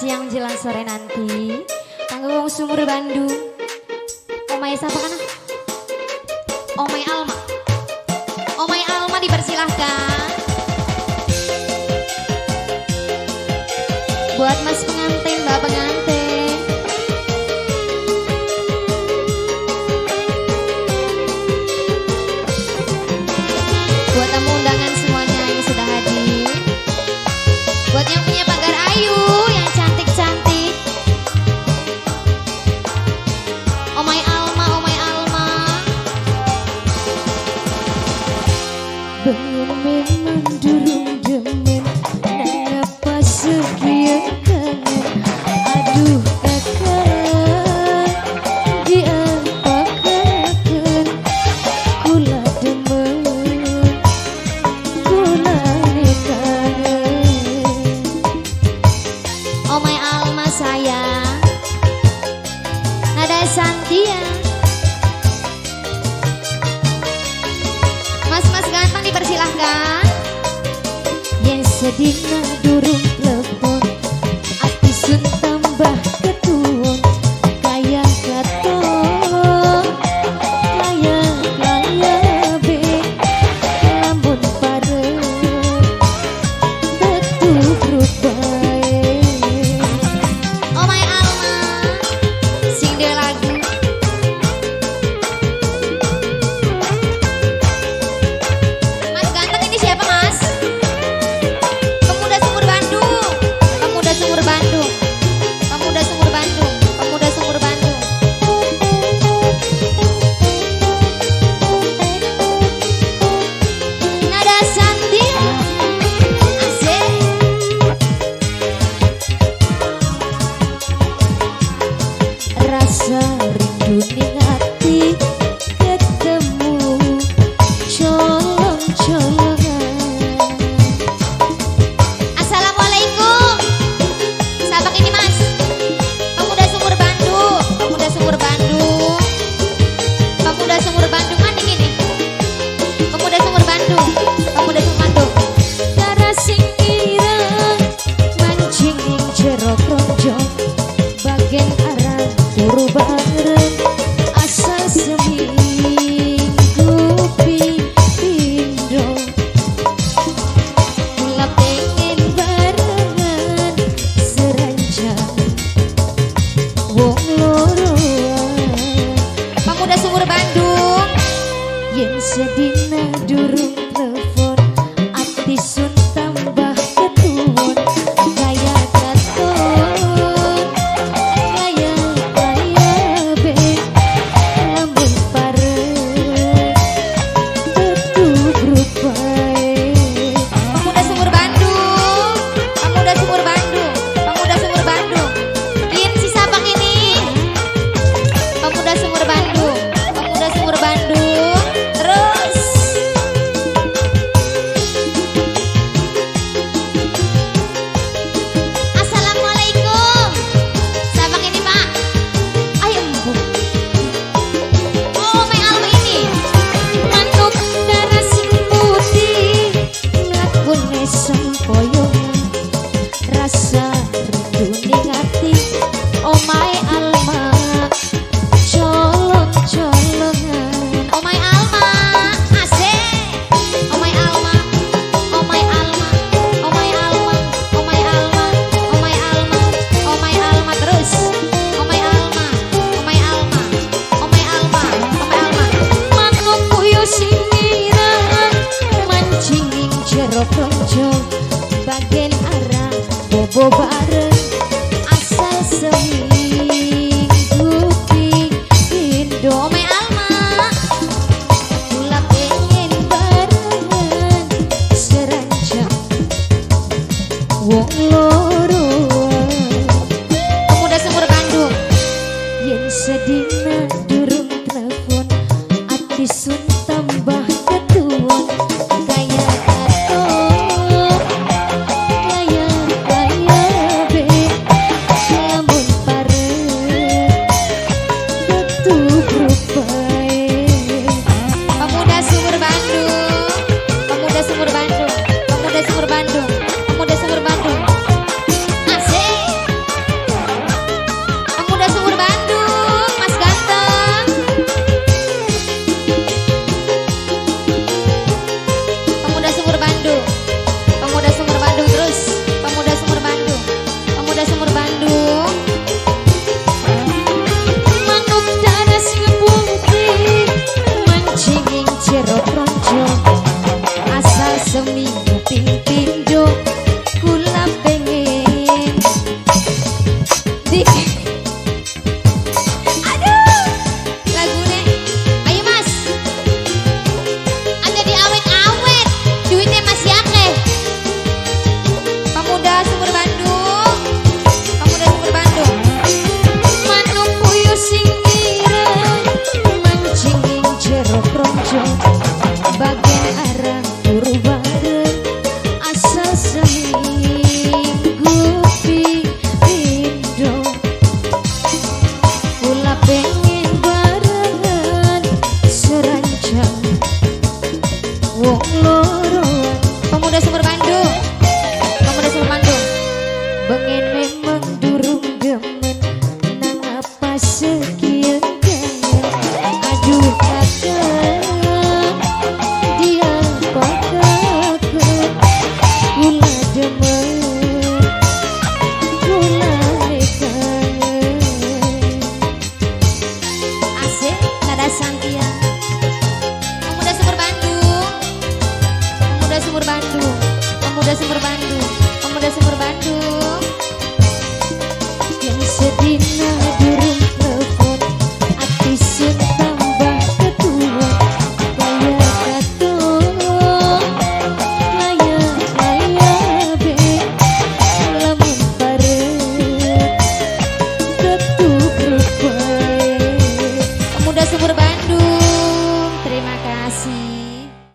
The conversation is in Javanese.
Siang jelang sore nanti. Kanggo wong Sumur Bandung. Omae sapa kana? Omae Alma. Omae Alma dipersilahkan. Buat mas pengantin, mbak pengantin. Buat tamu undangan semuanya yang sudah hadir. Buat yang punya pagar ayu, yang cantik-cantik. Omae Alma, Omae Alma. Bengen memang durung demen, nangapa sekian kangen. Aduh kakak, diapakan kula demen, kula kangen. Omae Alma sayang, Nada Santia. Mas-mas ganteng dipersilahkan. Yen sedina durung telepon, ati sun tambah ketuon. Kaya katon, kaya kaya be, lamun pareng tetubruk bae. Omae Alma, sing dhewe lagu. Mas ganteng ini siapa mas? Pemuda Sumur Bandung, Pemuda Sumur Bandung, Pemuda Sumur Bandung, Pemuda Sumur Bandung. Nada Santia, asik. Rasa rindu ning ati ketemu colong-colongan. Assalamualaikum. Sabak ini mas, Pemuda Sumur Bandung, Pemuda Sumur Bandung, Pemuda Sumur Bandung mana ini? Pemuda Sumur Bandung, Pemuda Sumur Bandung. Dara sing ireng mancing ing jero kronjong, bagen arang turu bareng asal seminggu ping pindho. Kula pengen barengan seranjang wong loroan. Pemuda Sumur Bandung. Yen sedina durung telepon, ati sun tambah ketuwon. Kaya katon, kaya kaya be, lamun pareng tetubruk bae. Pemuda Sumur Bandung, Pemuda Sumur Bandung, Pemuda Sumur Bandung. Kin si Sabang ini. Pemuda Sumur Bandung, Pemuda Sumur Bandung. Terus. Assalamualaikum. Sabang ini Pak. Ayo empuk. Oh, Omae Alma ini. Manuk dara sing putih mlakune sempoyongan, rasa rindu ning ati omae Alma colong-colongan. Omae Alma, asik. Omae Alma, Omae Alma, Omae Alma, Omae Alma, Omae Alma, Omae Alma terus. Omae Alma, Omae Alma, Omae Alma, Omae Alma. Manuk puyuh sing ireng mancing ing jero kronjong, bagen arang bobo bareng asal seminggu ping pindho. Omae Alma, Kula pengen barengan seranjang wong loro. Pemuda Sumur Bandung. Yen sedina durung telepon, ati sun tambah ketuwon. Kaya katon, kaya kaya Seminggu ping pindho kula pengen di. Aduh, lagune. Ayo, Mas. Ada di awet-awet, duitnya masih akeh. Pemuda Sumur Bandung. Pemuda Sumur Bandung. Manuk puyuh sing ireng mancing ing jero kronjong, bagen arang turu bareng, asal seminggu ping pindho kula pengen barengan seranjang wong loroan. Pemuda Sumur Bandung. Pemuda Sumur Bandung. Bengen memang durung demen, nang apa sekian kangen. Aduh kakak, dia kakak, kula demen, kula kangen. Asik, nada Santia. Pemuda Sumur Bandung. Pemuda Sumur Bandung. Pemuda Sumur Bandung. Pemuda Sumur Bandung. Yang sedina durung telepon, ati sun tambah ketua, kaya katon layak layak be lamun parek ketubruk bae. Pemuda Sumur Bandung. Terima kasih.